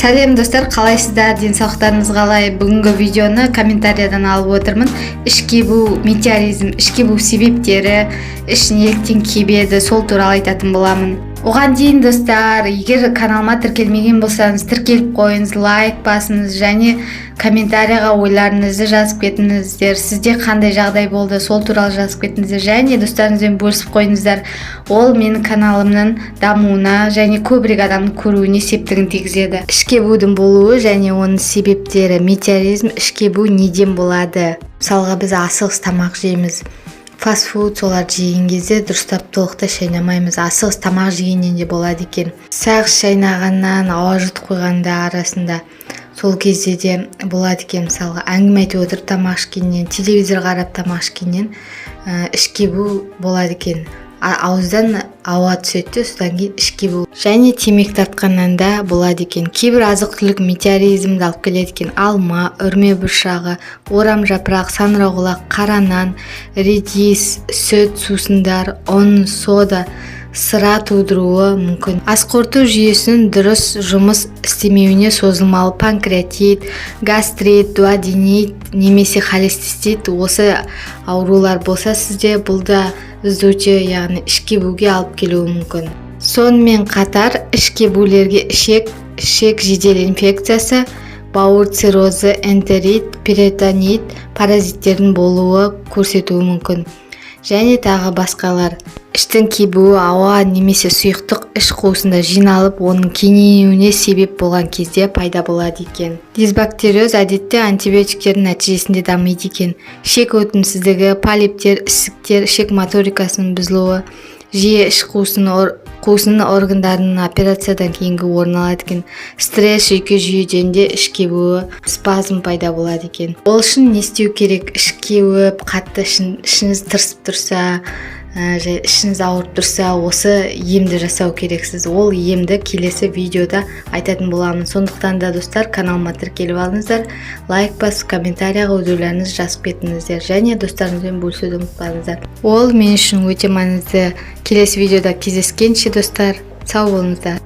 Сәлем, достар! Қалайсыздар, денсаулықтарыңыз қалай? Бүгінгі видеоны комментариядан алып отырмын. Іш кебу, метеоризм, іш кебу себептері, іш неліктен кебеді, сол туралы айтатын боламын. Оған дейін, достар, егер каналыма тіркелмеген болсаңыз, тіркеліп қойыңыз, лайк басыңыз және комментарияға ойларыңызды жазып кетіңіздер. Сізде қандай жағдай болды, сол туралы жазып кетіңіздер және достарыңызбен бөлісіп қойыңыздар. Ол менің каналымның дамуына және көбірек адамның көруіне септігін тигізеді. Іш кебудің болуы және оның себептері. Метеоризм, іш кебу неден болады? Мысалға, біз асығыс тамақ жейміз, фастфуд, соларды жеген кезде дұрыстап толықтай шайнамаймыз. Асығыс тамақ жегеннен де болады екен. Сағыз шайнағаннан, ауа жұтып қойғанда арасында, сол кезде де болады екен. Мысалға, әңгіме айтып отырып тамақ ішкеннен, телевизор қарап тамақ ішкеннен іш кебу болады екен. Ауыздан ауа түседі де, содан кейін іш кебу. Және темекі тартқаннан да болады екен. Кейбір азық түлік метеоризмді алып келеді екен: алма, үрме бұршағы, орам жапырақ, саңырауқұлақ, қара нан, редис, сүт, сусындар, ұн, сода, сыра тудыруы мүмкін. Ас қорыту жүйесінің дұрыс жұмыс істемеуіне созылмалы панкреатит, гастрит, дуоденит немесе холецистит, осы аурулар болса сізде, бұл да вздутие, яғни іш кебуге алып келуі мүмкін. Сонымен қатар іш кебулерге ішек жедел инфекциясы, бауыр циррозы, энтерит, перитонит, паразиттердің болуы көрсетуі мүмкін және тағы басқалар. Іштің кебуі ауа немесе сұйықтық іш қуысында жиналып, оның кеңеюіне себеп болған кезде пайда болады екен. Дисбактериоз әдетте антибиотиктердің нәтижесінде дамиды екен. Ішек өтімсіздігі, полиптер, ісіктер, ішек моторикасының бұзылуы жиі іш қуысының органдарының операциядан кейінгі орын алады екен. Стресс, жүйке жүйеден де іш кебуі, спазм пайда болады екен. Ол үшін не істеу керек? Іш кеуіп, қатты ішіңіз тырысып тұрса, ішіңіз ауырып тұрса, осы емді жасау керексіз. Ол емді келесі видеода айтатын боламын. Сондықтан да, достар, каналыма тіркеліп алыңыздар, лайк басып, комментарияға өз ойларыңызды жазып кетіңіздер және достарыңызбен бөлісуді ұмытпаңыздар. Ол мен үшін өте маңызды. Келесі видеода кездескенше, достар, сау болыңыздар!